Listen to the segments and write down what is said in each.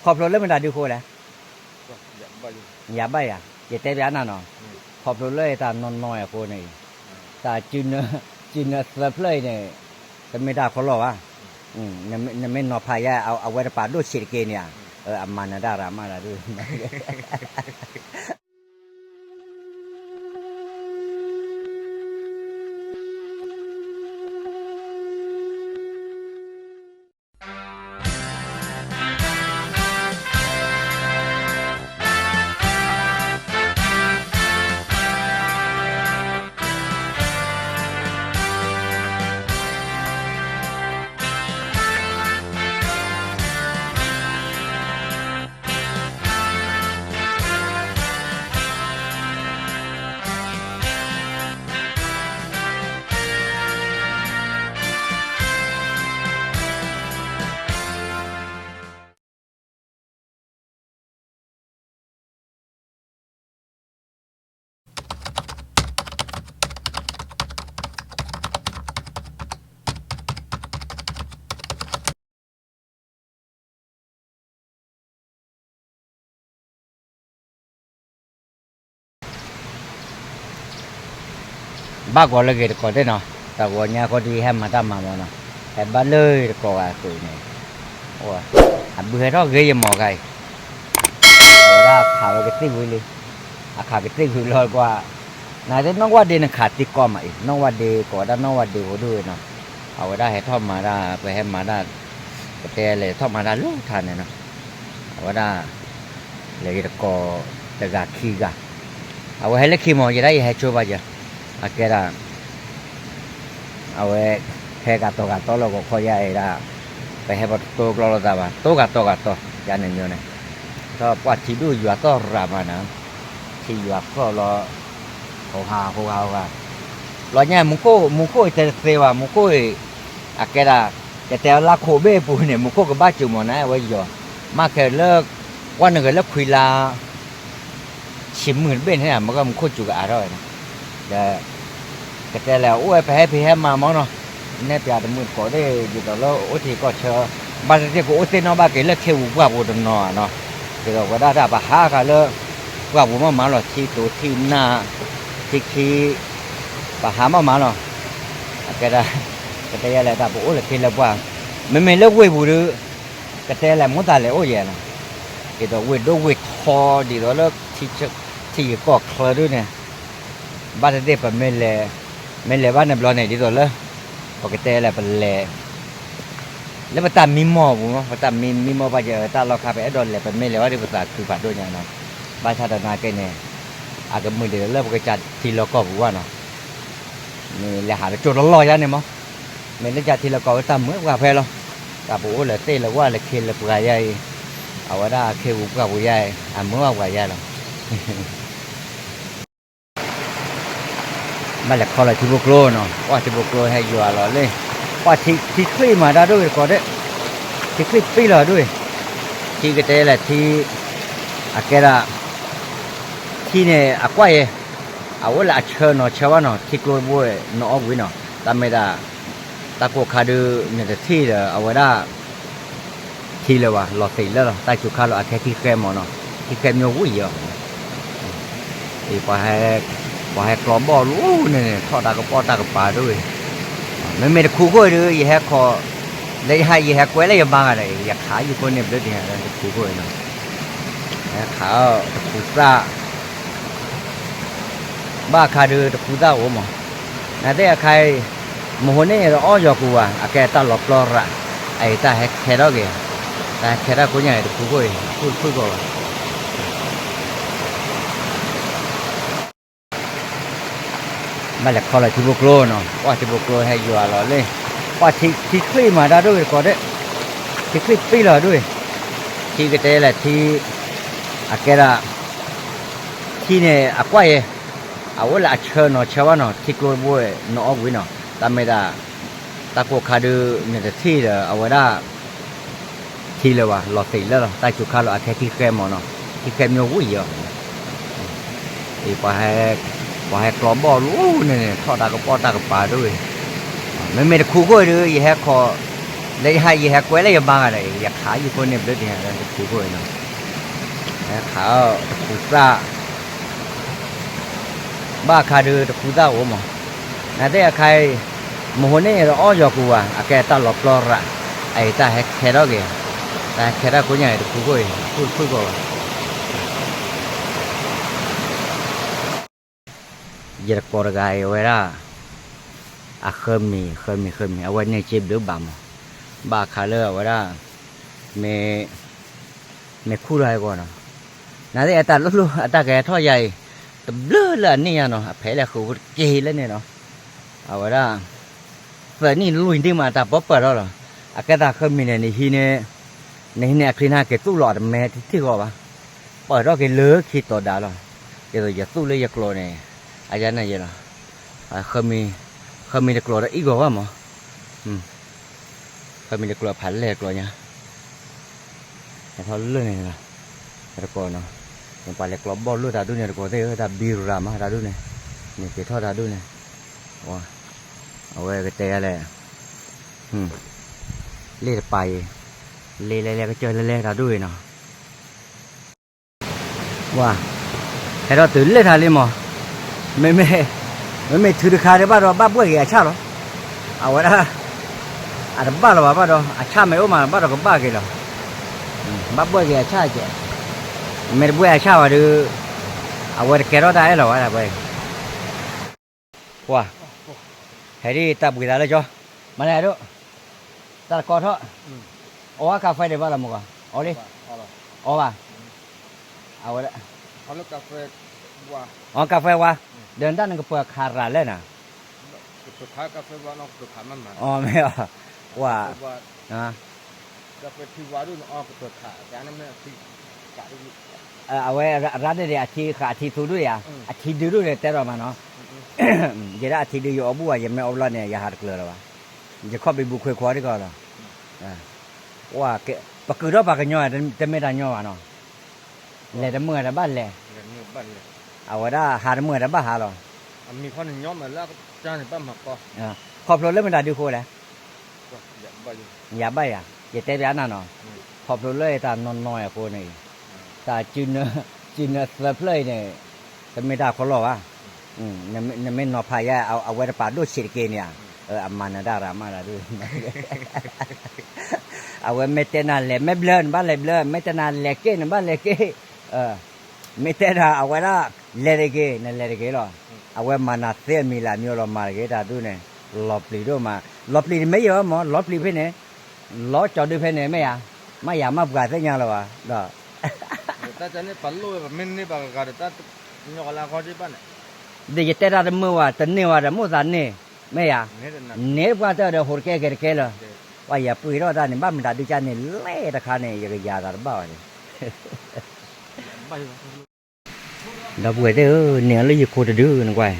ခီဖျိလၢမတၤဒုအဃိလဲၣ်, ယၤဘၣ်ယၤ, ယတဲပျးနၤနီၤ, ခီဖျိလၢယတၢ်နီၢ်နီၢ်အဃိန့ၣ်, တၢ် စုနၢသၢဖျၢၣ်အံၤန့ၣ်, တမ့ၢ်တၢ်ခီလီၢ်ဘၣ်, နမ့ၢ်နီၤဖးယါ အဝဲတပာ်ဒိၣ်ဆံးတက့ၢ်န့ၣ်ဧါ, အမၤနၤတၢ်ရၤမးတၢ်ဒု ဘၣ်ကီးလၢဂ့ၤတကိးသ့ၣ်နီၤ, တၢ်ဂီၤညါဃီဒ်ဟဲမၤတၢ်မၤမီၤနီၤ, ဟဲဘၣ်လၢတကိးဂၤအသိးန့ၣ်, အဘုဟဲထီၣ်ဂ့ၤယမီၤခါအံၤ, အဝဲဒၣ်ခးဝဲကသ့ၣ်ဝံၤလံ, အခးကသ့ၣ်ဝံၤလီၤကွၢ်, နသ့ၣ်နီၣ်ဝၣ်ဒ့နခးသံကီးမးအံၤ, နီၣ်ဝၣ်ဒ့ကိးဝဲဒၣ်နီၣ်ဝၣ်ဒ့ဖိဒိၣ်ဝဲနီၤ, အဝဲဒၣ်ဟဲထီၣ်မၤတၢ် ပဟဲမၤတၢ်, ပတဲလဲၤထီၣ်မၤတၢ်လၢထါန့ၣ်နီၤ, အဝဲဒၣ် လဲၤဂ့ၤတကိးတဂၤခံဂၤ, အဝဲဟဲလၢခံမီၤ ယဲဒၣ်ယဟဲဆိဘၣ်ယၤ, အကဲဒၣ် အဝဲ ဟဲဂၤတီၤဂၤတီၤလၢဂီၤခီယါအံၤဒၣ်, ပဟဲပတိကျီလိာ်သးဘၣ် တိဂၤတီၤဂၤတီၤ ယါန့ၣ်မီၤန့ၣ်, ဒီးပှၤထံဒိၣ်ယွၤသီၣ်ရၤမးနၤ, ထံယွၤသီၣ်လီၤ, ဟိဟါဟိဟါဟိဟါ, ဘျီညါ မူခိၣ်အံၤတဲတသ့ဘၣ် မူခိၣ်အံၤ, အကဲဒၣ်, ယတဲလါခိၣ်ဘ့ၣ်အပူၤန့ၣ် မူခိၣ်ကဘၣ်စူၤမီၤနၤ အဝဲယီၤ, မ့ၢ်ခဲလၢ ကွၢ်နဂ့ၤလၢခွံလါ ဆံမုၢ်တဘ့ၣ်န့ၣ် မ့ၢ်ကမူခိၣ်စူၤကအါထီၣ်ဝဲန့ၣ်, ဒီး ကတဲလဲၣ် အိၣ်ဝဲပဟဲဖံးဟဲမၤမီၤနီၤ, နဲၣ်ပၠးတမုာ်တကိးသ့ၣ် ဒ်သိးလၢအိၣ်ထံကီၢ်ဆၢ, ဘၣ်သ့ၣ်သ့ၣ်ကအိၣ်သ့ၣ်နီၣ်ဘၣ်က့ၤလၢခ့ပူၤပှၢ်ပူၤတနီၤနီၤ, ဒ်သိးဝဲဒၣ်တၢ်ပဟးဃာ်လၢ ပှၢ်ပူၤမးမးလီၤ ထံတိၤထံနၢ်, ထံခံ ပဟးမးမးလီၤ, အကဲဒၣ်, ကတဲလဲၣ်တၢ်ပအိၣ်လၢခ့လၢပှၢ်, မ့မ့ၢ်လၢဝ့ၢ်ပူၤဒီး ကတဲလဲၣ်မိၣ်သးလဲၤအိၣ်ယဲနီၤ, ဒ်သိးဝ့ၢ်ဒိၣ်ဝ့ၢ်ထီ ဒ်သိးလၢ ထံယကီၢ်ချၢဒ်န့ၣ်, ဘၣ်သ့ၣ်သ့ၣ်ပမ့ၢ်လဲၤ, မ့ၢ်လဲၤဘၣ်န့ၣ်ဘျီန့ၣ် ဒ်သိးလၢ ပကတဲလဲၣ်ပလဲၤ လၢပတၢ်မံမီၢ်ပူၤမး ပတၢ်မံမံမီၢ်ဘၣ်ယဲ တၢ်လီၢ်ခါပအဲၣ်ဒိးလဲၤ ပမ့ၢ်လဲၤဘၣ်ဒီးပသးခုဖးဒိၣ်ညါနီၤ, ဘၣ်ဆၣ်ဒီးနာ်က့န့ၣ်, အကမုာ်ဒ်သိးလၢပကစၢ်ထံလီၢ်ကီၢ်ပူၤဘၣ်နီၤ, မ့ၢ်လဲၤဟးတကၠိတလီၢ်ယါန့ၣ်မး, မ့ၢ်လၢကစၢ်ထံလီၢ်ကီၢ်ဝဲတၢ်မုာ်ပှၢ်ဖဲလီၤ, တၢ်ပအိၣ်လၢသ့ၣ်လၢဝၢ်လၢခ့လၢပှၢ်ယါအံၤ, အဝဲဒၣ်ခ့ပူၤပှၢ်ပူၤယါအံၤ အမုာ်ပှၢ်ပှၢ်ယါလီၤ ဘၣ်လဲၤခီလီၤထံဖိကျိနီၤ, ပှၢ်ထံဖိကျိဟဲယွၤလီၤလံ, ပှၢ်ထံချံၣ်မၤတၢ်ဒိၣ်ဂ့ၤတကိးဒဲး, ထံချံၣ်ပံလီၤဒိၣ်ဂ့ၤ, ထံကတဲလဲၣ်ထံ, အကဲဒၣ်, ထံန့ၣ်အကွၢ်ယဲ, အအိၣ်လၢအဆၢနီၤဆၢဘၣ်နီၤ ထံကျိတဘိနီၤအီၣ်ဝံၤနီၤ, တၢ်မ့ၢ်ဒၣ်, တၢ်ကိၢ်ခါဒုး နတထံၣ်ဒီးအဝဲဒၣ် ထံလၢၤဘၣ် လီၤသ့းလၢလီၤ တၢ်စူၤခါလီၤ အခဲထံဃဲမီၤနီၤ ထံဃဲမီၤဝံၤယီၤ အံၤ ပှၤဟဲကျီဘီၣ်လူၤန့ၣ် ထီၣ်တၢ်ကပီၢ်တၢ်ကပၤဒိၣ်အံၤ မ့မ့ၢ်တခူခိၣ်အံၤဒုး ယဟဲခီ လၢယဟဲ ယဟဲကွဲးလၢယမါဂၤဒီး ယခးယုၢ်ခိၣ်န့ၣ်ဘျုးတဟဲလၢတခူခိၣ်အံၤနီၤ ဟဲခးအီၣ်တခူသၣ် ဘၣ်အခါဒုးတခူသၣ်အိၣ်မး နသ့ၣ်အခါအံၤ မဟိန့ၣ်ဒီးအီၣ်ယီၤကူၤဘၣ် အကဲတၢ်လီၤပျီရၤ အအံၤတၢ်ဟဲခဲထီၣ်က့ၤ တၢ်ဟဲခဲထီၣ်ကိညါအံၤတခူခိၣ်အံၤ ဖုၣ်ဖုၣ်ကီးဘၣ် ဘၣ်လဲၤခီလီၤထံဖိကျိနီၤ ပှၢ်ထံဖိကျိဟဲယွၤလီၤလံ ပှၢ်ထံချံၣ်မၤတၢ်ဒိၣ်ဂ့ၤတကိးဒဲး ထံချံၣ်ပံလီၤဒိၣ်ဂ့ၤ ထံကတဲလဲၣ်ထံ အကဲဒၣ် ထံန့ၣ်အကွၢ်ယဲ အအိၣ်လၢအဆၢနီၤဆၢဘၣ်နီၤ ထံကျိတဘိနီၤအီၣ်ဝံၤနီၤ တၢ်မ့ၢ်ဒၣ် တၢ်ကိၢ်ခါဒုး နတထံၣ်ဒီးအဝဲဒၣ် ထံလၢၤဘၣ် လီၤသ့းလၢလီၤ တၢ်စူၤခါလီၤ အခဲထံဃဲမီၤနီၤ ထံဃဲမီၤဝံၤယီၤ အံၤ ပှၤဟဲကျီဘီၣ်လူၤန့ၣ် ထီၣ်တၢ်ကပီၢ်တၢ်ကပၤဒိၣ်အံၤ မ့မ့ၢ်တခူခိၣ်အံၤဒုး ယဟဲခီ လၢယဟဲ ယဟဲကွဲလၢယမါဂၤဒီး ယခးယုၢ်ခိၣ်န့ၣ်ဘျၢတ့ၢ်တခူခိၣ်အံၤနီၤ, ဟဲခးအီၣ်တခူသၣ်, ဘၣ်အခါဒုးတခူသၣ်အိၣ်မး, နသ့ၣ်အခါအံၤ, မဟိန့ၣ်တအီၣ်ယီၤကူၤဘၣ် အကဲတၢ်လီၤပျီရၤ, အအံၤတၢ်ဟဲခဲထီၣ်က့ၤ, တၢ်ဟဲခဲထီၣ်ကိညါအံၤတခူခိၣ်အံၤ တခူတခူခိၣ်ဘၣ် ယတကိးတဂၤအံၤဝဲဒၣ်, အဃၢမံၤ ဃၢမံၤ ဃၢမံၤ အဝဲန့ၢ်စ့ဘျုးဘၣ်မး, ဘၣ်အခါလၢအဝဲဒၣ်, မ့ၢ်, မ့ၢ်ခူၣ်ထီၣ်ဟဲဂီၤနီၤ, နသ့ၣ်အတၢ်လိၣ်လိၣ် အတၢ်ကဟဲထီၣ်ယၤအံၤ, တဘျုးလၢအန့ၢ်ညါနီၤ အဖဲလဲၣ်ဃုာ်က့ၤလၢန့ၣ်နီၤ, အဝဲဒၣ် သၢနံၣ်လွံၢ်နံၣ်မး အတၢ်ပီပၢၢ်ထီၣ်လီၤ, အကဲသးဃၢမံၤန့ၣ် နဟံးန့ၢ်, နဟံးန့ၢ်အချံန့ၣ် က့ၤသူၣ်လီၤအတမဲထံၣ်ဂီၤဘၣ်, ပၢၢ်ထီၣ်က့ၤလၢခံတီၤဒါလီၤ, ဒ်သိးယသူၣ်လၢယကျိာ်န့ၣ်, အယါန့ၣ်ယဲလီၤ, ဃၢမံၤ, ဃၢမံၤတကျိာ်ဒီးအံၣ်ဂီၤဘၣ်မး, ဃၢမံၤတကျိာ်ဖးလဲၢ်တကျိာ်ညါ ထီၣ်လၢန့ၣ်လီၤ, တကိးနီၤ, ပှၤလဲၤကျီဘီၣ်လိၣ်တၢ်ဒူၣ်န့ၣ် တကိးသ့ၣ်ဧၢ တၢ်ဘံရၤမးတၢ်ဒူၣ်န့ၣ်, န့ၣ်က့ၤထီၣ်တၢ်ဒူၣ်န့ၣ်, အဝဲကတဲယၤလဲၣ်, လ့ၣ်တပာ်အံၤ, လ့ၣ်လဲၤလဲၤကစၢၢ်လဲၤလဲၤတၢ်ဒူၣ်အံၤနီၤ, ဝါ, ဟဲထီၣ်တုၤလၢထါလံမး, မ့မ့ၢ်, မ့မ့ၢ်ထုတခါဒံးဘၣ်ဒီး ဘၣ်ဘှဲၣ်က့ၤအဆၣ်လီၤ, အဝဲဒၣ်, အတဘၣ်လၢၤဘၣ်ဘၣ်ဒီး အဆၣ်မ့ၢ်အိၣ်မး ဘၣ်ဒီးကဘၣ်က့ၤလီၤ, ဘၣ်ဘှဲၣ်က့ၤအဆၣ်ကဲ, မ့ၢ်တဘှဲၣ်အဆၣ်ဘၣ်ဒီး, အဝဲတကဲထီၣ်တၢ်အဲၣ်လီၤဝဲဒၣ်ဘှဲၣ် ကွၢ်, ဟဲဒ်တၢ်ဘှံးသးလၢကၠီ, မၤလဲၣ်ဒိၣ်, တၢ်တကီထီၣ်, အီၣ်ဝဲကါဖဲဒံးဘၣ်လီၤမုၢ်ကီၢ်, အီၣ်လံ, အီၣ်ဘၣ်, အဝဲ, အီၣ်ကါဖဲဝါ, ဒီးနတၢ်နကပၢၤခးရၤလဲၣ်နၤ, အီၣ်မ့ၢ်အီၤ, ကွၢ်, အဝဲရၣ်ဒၣ်ဒံးအထံဃာ်အထံသူဒိၣ်ယါ, အထံဒုဒိၣ်န့ၣ်တဲဒီးမးနီၤ, ယဲဒၣ်အထံဒုယအီၣ်ဘူၣ်ဘၣ် ယမ့ၢ်အီၣ်ဘျီန့ၣ် ယဟးတကျၢၤလၢၤဘၣ်, ယခီၣ်ဘံဘူခွဲးခွီဒ်ကီးလီၤ, ပကုာ်ထီၣ်ပှၤကညီ, တမ့ၢ်တၢ်ညီဘၣ်နီၤ, လဲၤတမုာ်တဘၣ်လဲၤ, အဝဲဒၣ်ဟးတမုာ်တဘၣ်ဟးလီၤ, ခီဖျိလၢမတၤဒုဃိလဲၣ်, ယၤဘၣ်ယၤ, ယတဲပျးနၤနီၤ, ခီဖျိလၢတၢ်နီၢ်နီၢ်အံၤအဃိန့ၣ်, တၢ်စုနၢသၢဖျၢၣ်အံၤန့ၣ်, တမ့ၢ်တၢ်ခီလီၢ်ဘၣ်, နမ့ၢ်နီၤဖးယါ အဝဲတပာ်ဒိၣ်ဆံးတက့ၢ်န့ၣ်ဧါ, အမၤနၤတၢ်ရၤမးတၢ်ဒုး, အဝဲမ့ၢ်တဲနၤလဲၤမ့ၢ်ဘျၢနဘၣ်လဲၤဘျၢ မ့ၢ်တဲနၤလဲၤက့ၢ်နဘၣ်လဲၤက့ၢ်, မ့ၢ်တဲနၤအဝဲဒၣ်လဲၤတဂ့ၤ နလဲၤတဂ့ၤလီၤ, အဝဲမၤနၤသ့အမံၤလၢအမံၤအီၤလီၤမၤတဂ့ၤတၢ်ဒုးန့ၣ်, လီၤပျံၤဒိၣ်မး, လီၤပျံၤတမ့ၢ်ယဲၢ်မး လီၤပျံၤဖဲန့ၣ်, လီၤကၠီၤဒုးဖဲန့ၣ်မ့ၢ်ဧါ, မ့ၢ်ယၤမ့ၢ်ပှၤသ့ၣ်ညါလၢၤဘၣ်, ဒီး ဒီးယတဲတၢ်တမုာ်ဘၣ် တန့ၢ်ဘၣ်ဒီးမိၢ်သးန့ၢ်, မ့ၢ်ယၤ, န့ၢ်ပှၤတၢ်ဒီးဟိးတကဲကဲတကဲလၢၤ, ပှၤယၤပှ့ၤထီၣ်တၢ်န့ၣ် ဘၣ်မတၤဒုးကန့ၣ် လဲၤတခါန့ၣ် ယကယၤသးတဘၣ်ဘၣ်န့ၣ် ဒီပုၢ်ဝဲၢ်သ့ၣ်ဧၢ, န့ၢ်အီၤလၢယံၤခိၣ်တဒုနကွၢ်,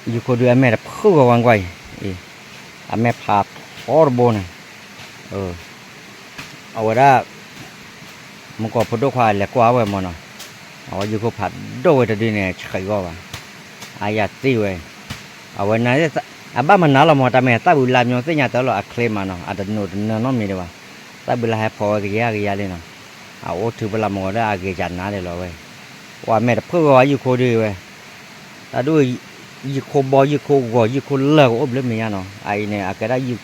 ယံၤခိၣ်ဒုအမဲာ်တဖုၣ်ဂီၤဝဲနကွၢ်အံၤ, အမဲာ်ဖးထီတဘိန့ၣ်, အဝဲဒၣ်, မုၢ်ကီၢ်ဖိဒိၣ်ခွါလဲၤကွၢ်ဝဲမ့ၢ်နီၤ, အဝဲယံၤခိၣ်ဖးဒိၣ်ဝဲတဒုန့ၣ် ဆံးဂီၢ်ဘၣ်, အါယၤသံဝဲ, အဝဲ, အဘၣ်မနုၤလီၤမ့ၢ် တၢ်မ့ၢ်သၣ်ဘုလါမ့ၢ်သ့ၣ်ညါတၢ်လီၤ အချ့မးနီၤ အတနိးတနၢနီတမံၤဒံးဘၣ်, သၣ်ဘုလါဟဲဖီၣ်ဝဲကယၤကယၤလံနီၤ, အအိၣ်ထုးဖဲလၢမုၢ်ဂီၤလၢအဂ့ၤကနၤဒဲးလီၤဝဲ, ပှၤမဲာ်တဖုၣ်ဂီၤဝဲယံၤခိၣ်ဒုဝဲ, တၢ်ဒုး, ယံၤခိၣ်ဘီယံၤခိၣ်ဂီၤယံၤခိၣ်လၢၢ်ကအိၣ်ဘျုးမံၤညါနီၤ အအံၤန့ၣ် အကဲဒၣ်, ကီး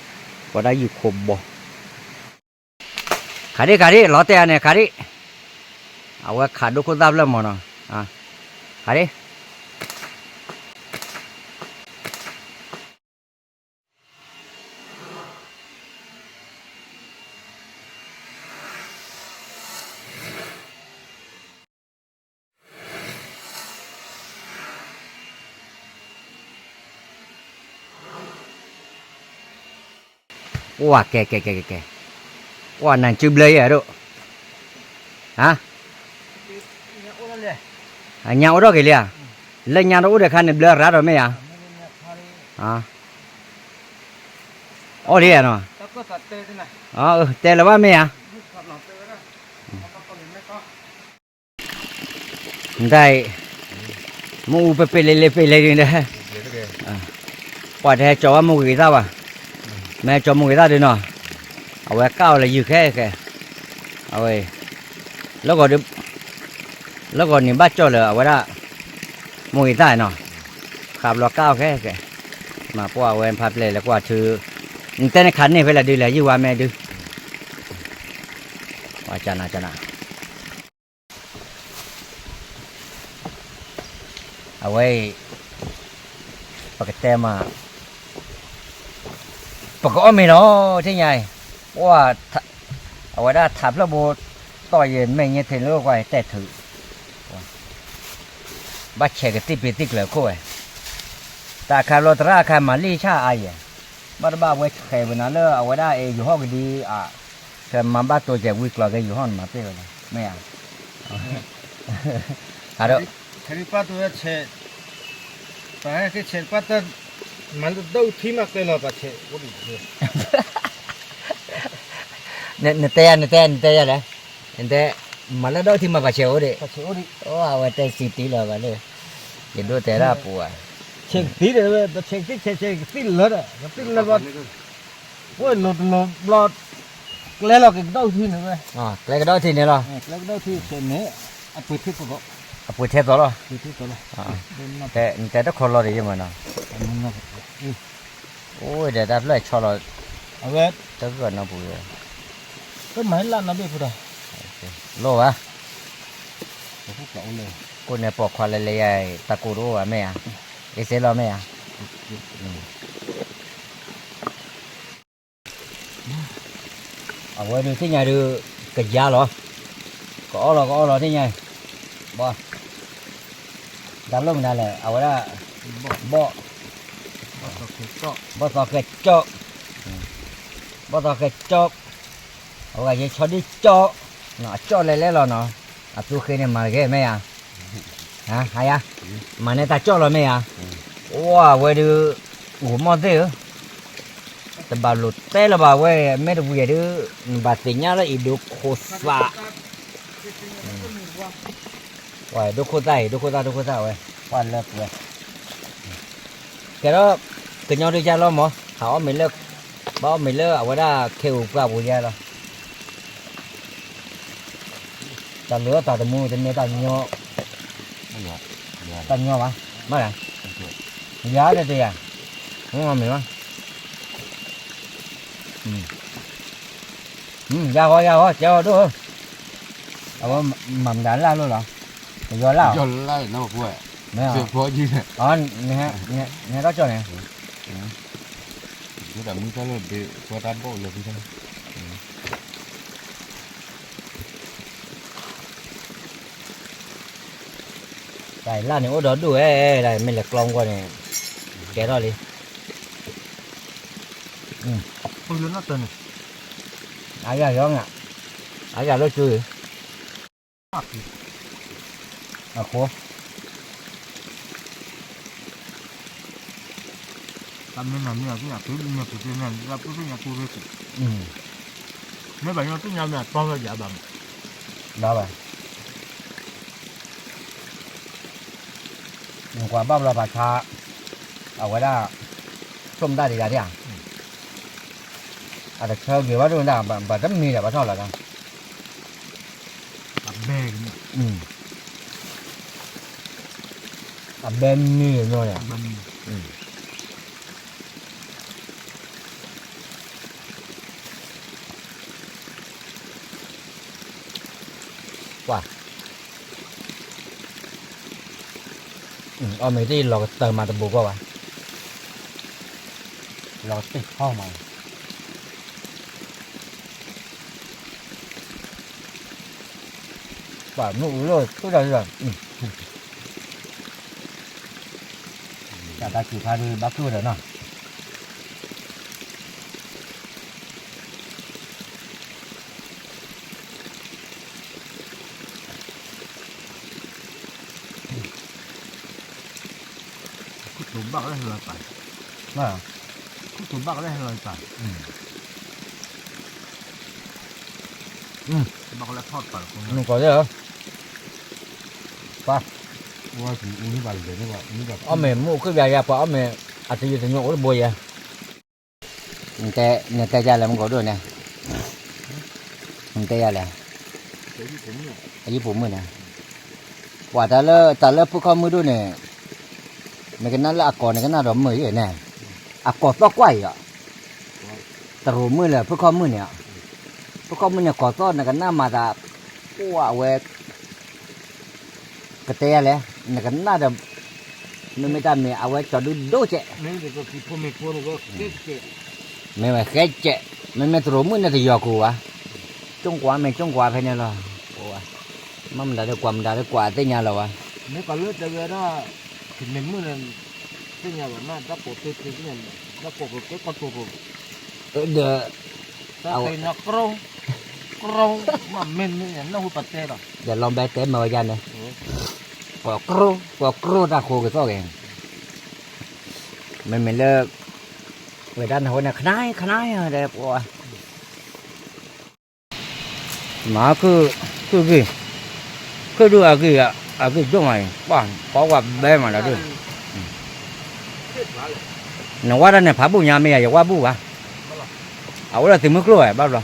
ဒၣ်ယံၤခိၣ်ဘီ ခးဒံခးဒံ လီၤတဲာ်ဧါန့ၣ် ခးဒံ, အဝဲခးဒိခိၣ်သၣ်ဖျၢၣ်မ့ၢ်နီၤ, ခးဒံ အိၣ်ဝဲကဲကဲကဲကဲ, အိၣ်ဝဲနၤစုဘျၢယဲၢ်ဒိၣ်, ဟါ, အညါအိၣ်ထီၣ်က့ၤလံဧါ, လၢညါတအိၣ်ဒီးခါန့ၣ်ဘျၢရၤဒီးမ့ၢ်ဧါ, အီၣ်လံဧါနီၤ, တဲလၢၤဘၣ်မ့ၢ်ဧါ ဒ်, မ့ၣ်အူပ့ၤပ့ၤလဲၤလဲၤပ့ၤလဲၤဒ်န့ၣ်, ပှၤတဟဲကၠီၤဘၣ်မ့ၣ်ဂ့ၤသၣ်ဘၣ်, မ့ၢ်ကၠီမိၢ်ဂ့ၤသၣ်ဒုနီၤ, အဝဲကၣ်အီၤလၢယုၢ်ခဲခဲ, အဝဲ, လၢဂီၤဒု, လၢဂီၤန့ၣ်ဘၣ်ကၠီလၢအဝဲဒၣ်, မိၢ်ဂ့ၤသၣ်နီၤ, ခးဘျီကၣ်အီၤခဲခဲ, မၤပှၢ်အဝဲဖးပျဲၢ်လၢကွၢ်ထု, နတဲန့ၣ်ခးန့ၢ်ဖဲလဲၣ်ဒုလဲၣ် ယုၢ်ဝါမဲဒု, ဝါကနၤကနၤ အဝဲအံၤ, ပကတဲမး, ပကအီၣ်မ့ၤလီၤ ထံၣ်ညါအံၤ, အဝဲဒၣ်ထးဖျၢၣ်ဘိ, တီၢ်ယမဲာ်ညါထဲလၢကွၢ်တဲာ်ထုး, ဘၣ်ဆဲးကသံၣ်ပ့ၤသံၣ်ကျၢၤခိၣ်ဝဲ, တၢ်ခါဘျီသရၣ်အခါမၤလံာ်ဆၣ်အါယဲၢ်, ဘၣ်တဘၣ်အဝဲဆဲးဝဲနၤလၢအဝဲဒၣ်အဲၣ်ယိၤဟီၣ်ကဒု, ဆဲးမၤဘၣ်တိစဲးဝံၤကျီၤက့ၤယိၤဟီၣ်န့ၣ်မၤပ့ၢ်ဝဲလီၤ မ့ၢ်ဧါ, ဟးဒီး, ပဆဲး, ပဆဲး, မၤလၢဒိၣ်ထံမးကျဲလီၤပဆဲးအိၣ်ဒံး, နတဲယၤ နတဲယၤ နတဲယၤလဲၣ်, နတဲ, မၤလၢဒိၣ်ထံမးပဆဲးအိၣ်ဒံး, အဝဲတဲစံးတံၢ်လီၤဘၣ်လၢ, ယဒိၣ်တဲဒၣ်ပူၤဧါ, ဆဲးကသံၣ်ဒီး ပဆဲးကသံၣ်ဆဲး ဆဲးကသံၣ်လၢာ်ဒီး ကသံၣ်လၢာ်ဘျီ, ဝဲလိၤတလိၤဘျီ, ကျဲလီၤက့ၤကဒီးထံန့ၣ်ဝဲ, ကျဲကဒီးထံန့ၣ်လီၤ, ကျဲကဒီးထံဆဲးန့ၣ်, အပှ့ၤထဲသိးလီၤ, အပှ့ၤထဲသိးလီၤ, နတဲတခီလီၤဒီးယမၤနီၤ, အိၣ်ဒီးတၢ်ဖျၢၣ်ဆီလီၤ, အဝဲ, တၢ်ဂီၢ်နီၢ်ပူၤ, တမၤလၢနီၢ်ဘ့ၣ်ဖိဒီး, လိၣ်ဘၣ် ကိၣ်န့ၣ်ပိာ်ခွါလဲၤလဲၤယၤအံၤ တၢ်ကိၢ်တအိၣ်ဘၣ်မ့ၢ်ဧါ, အ့စ့လီၤမ့ၢ်ဧါ, အဝဲဒုးသ့ၣ်ညါဒုး, ကယါလီၤ, ကအီၣ်လီၤကအီၣ်လီၤသ့ၣ်ညါအံၤ, ဘီ, တၢ်လိၣ်မနုၤလဲၣ် အဝဲဒၣ်, ဘီ, ဘီၣ်သီဃဲကၠီၣ်, ဘီၣ်သီဃဲကၠီၣ်, အဝဲဂၤယဲဆီဒံၣ်ကၠီၣ်, အကၠီၣ်လဲၤလဲၤလီၤနီၤ, အသူဃ့န့ၣ်မၤတဂ့ၤမ့ၢ်ဧါ, ဟါယါ, မၤန့ၢ်တၢ်ကၠီၣ်လီၤမ့ၢ်ဧါ, အိၣ်အဝဲဒုး, ဂိၤမီၢ်သ့ၣ်ဧၢ, တဘၣ်လိာ်တဲလၢၤဘၣ်ဝဲ မ့ၢ်တဝံၤဒုး, နဘၣ်သ့ၣ်ညါလၢအံၤဒိခိၣ်သး ပှၤဒိခိၣ်သၣ်အံၤ ဒိခိၣ်သၣ် ဒိခိၣ်သၣ်ဝဲ, ပှၤလၢပှဲၤ, ကဲဒီး, ကညီဒုးယါလီၤမး ဟးအီၣ်မ့ၤလၢ, ဘၣ်အီၣ်မ့ၤလၢအဝဲဒၣ်ခဲအူပှၢ်ပူၤယါလီၤ, တၢ်လၢတၢ်တမူတမ့ၢ်တၢ်ညီ, တၢ်ညီဘၣ်, မ့ၢ်, ယါတတ့ၢ်ယၤ, မ့ၢ်မ့ၢ်မး ယၤဃီယၤဃီ ကဲအီၤဒိၣ်ဧၢ, အဝဲမၤမတၤလၢ်လိၣ်လီၤ, ယီၤလၢ်, မ့ၢ်, နဟဲထီၣ်ကၠီၣ်န့ၣ်, တၢ်လၢ်န့ၣ်အိၣ်ဒီးဒိၣ်ဝဲ, တၢ်လၢ်န့ၣ်အိၣ်ဒီးဒိၣ်ဝဲ, မ့ၢ်လဲၤကျီမကွီၢ်န့ၣ်, ကဲထီၣ်လံ, အယၤယီၤ, အယၤလၢကၠိအံၤ အဃိ, မ့ၢ်ဘၣ်ညီသ့ၣ်ညါမ့ၢ်အတီဝဲယၤဘၣ်မး, ဘၣ်ဘၣ်, ကွၢ်ဘၣ်ဘျီပှၤဆါ, အဝဲဒၣ်, ဆိကမိၣ်တၢ်ဒံးယၤဒ်ဧါ, အတဆၢဂ့ၤဘၣ်ဒိၣ်ဒၣ် ဘၣ်တမံၤဒီးဘၣ်ထီၣ်လီၤ, အဘဲမံၤညီန့ၣ်, ကွၢ်, အီၣ်မ့ၤသ့ၣ်လီၤကတၢၢ်မးတဘိးကီၢ်ဘၣ်, လီၤကတၢၢ်ထီၣ်မး ပှၤမုၢ်အူလီၤဆူၣ်တၢ်လီၤ, တၢ်တၢ်စူၤဖးဒုးဘၣ်ကျိၣ်ဒီးနီၤ, ခူၣ်တူာ်ဘၣ်ကလၢဟဲလီၤပၢ်, ခူၣ်တူာ်ဘၣ်ကလၢဟဲလီၤပၢ်, ဘၣ်ကလၢထီၣ်ပၢ်, ပၢ်, အီၣ်မ့ၤမုၢ်ခုၣ်ဘျါယၤ ပှၤအီၣ်မ့ၤ အတယုၢ်တညိအိၣ်တဘိယဲၢ်, တဲ, နတဲယၤလဲၣ်မ့ၢ်ကီးဒိၣ်န့ၣ်, နတဲယၤလဲၣ်, အယံၣ်ပူၤမုၣ်န့ၣ်, ပှၤတၢ်လၢ တၢ်လၢဖုခီၣ်မုၣ်ဒိၣ်န့ၣ်, နကနၣ်လၢအကိး နကနၣ်ဒီးမုာ်အံၤန့ၣ်, အကိးသီၣ်ကွၢ်အံၤအီၤ, တရိးမုၣ်လၢဖုခီၣ်မုၣ်န့ၣ်, ဖုခီၣ်မုၣ်န့ၣ်ကိးသီၣ် နကနၣ်မၤသး, ပှၤအဝဲ ကတဲယၤလဲၣ်, နကနၣ်ဒီး, မ့မ့ၢ်တၢ်မ့ၢ် အဝဲကၠီၤဒုဒိၣ်ကဲး, မ့ၢ်ဝဲဃဲကဲး, မ့မ့ၢ်တရိးမုၣ်န့ၣ်တယီၤကိၢ်ဘၣ်, ကၠိၣ်ကွၢ်မ့ၢ်ကၠိၣ်ကွၢ်ဖဲန့ၣ်လီၤ, မ့ၢ်မတၤဒီးကွၢ်မတၤဒီးကွၢ်သ့ၣ်ညါလီၤဝဲ, မ့ၢ်ကီးလၢတဂဲၤဒၣ်, တမ့ၢ်မုၣ်န့ၣ်, သ့ၣ်ညါဘၣ်မး တၢ်ကိးသ့သ့သ့ၣ်ညါ, တၢ်ကိးပကဲကီၢ်တိၢ်တိၢ်, ဒီး တၢ်သ့ၣ်ညါ ကြိၣ်, ကြိၣ်, မ့ၢ်မ့ၢ်နၢ်ဟူပတဲလီၤ, ဒီးလီၤဘဲတဲမၤဝဲယၤန့ၣ်, ကိးကြိၣ်, ကိးကြိၣ်တၢ်ဃိကသီၣ်ဂ့ၤ, မ့မ့ၢ်လၢ ဝဲဒၣ်နၢ်ဟူန့ၣ် ခနါအံၤ ခနါအံၤဒီးပှၤ မၤခုၣ်ဂံၢ်, ခုၣ်ဒုအဂံၢ်, အဂံၢ်ဒိၣ်မးအံၤ, ပှၤကိးဝဲဘဲမးလီၤဒုး, နဝဲဒၣ်န့ၣ် ဖးဘူၣ်ညါမ့ၢ်ယၤ ယဝဲဘူၣ်ဘၣ်, အအိၣ်ဒီးသုးမုၢ်ကျိၣ်ဝဲဘၣ်ဘျီ,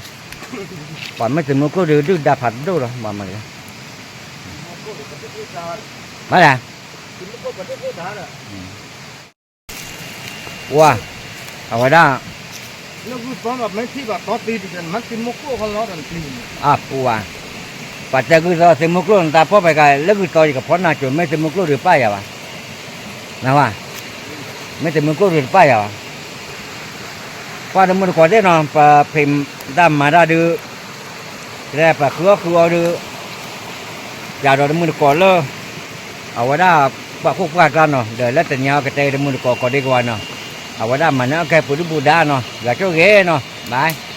ပှၤမ့ၢ်သုးမုၢ်ကျိၣ်ဒီးဒုၣ်ဒါဖးဒိၣ်လီၤ, မၤမၤလၢ, ဘၣ်လဲၣ် ဝါ, အဝဲဒၣ်, လၢဂုၢ်သီဒီးမ့ၢ်ထံၣ်ဘၣ်တီတံၤဒီး မ့ၢ်သုးမုၢ်ကျိၣ်ဃီလီၤဒီးတံၤ, အပူၤဧါ, ပှၤတဲဂုၢ်သီသုးမုၢ်ကျိၣ် နတၢ်ဖီၣ်ဖဲကါ လၢဂုၢ်သီယကဖီနၤကၠိၤ မ့ၢ်သုးမုၢ်ကျိၣ်ဒုးပၢ်ယၤဘၣ်, နဝါ, မ့ၢ်သုးမုၢ်ကျိၣ်ဒုးတပၢ်ယၤဘၣ်, ကွၢ်တမုၢ်တကိးသ့ၣ်နီၤ ပဖံးတၢ်မၤတၢ်ဒုး ပှၤဃုအီၣ်ဃုအီဒုး, ယၤဒီးတမုၢ်တကိးလၢ, အဝဲဒၣ်ပှၤခိၣ်ပှၢ်ကျါနီၤ ဒီးလၢတနံၤအံၤကတဲတမုၢ်တကိးကိးဒံကဝါနီၤ, အဝဲဒၣ်မၤနၢၤအကဲပူၤဒုၣ်ပူၤဒါနီၤ ယွၤဆိၣ်ဂ့ၤနီၤ bye.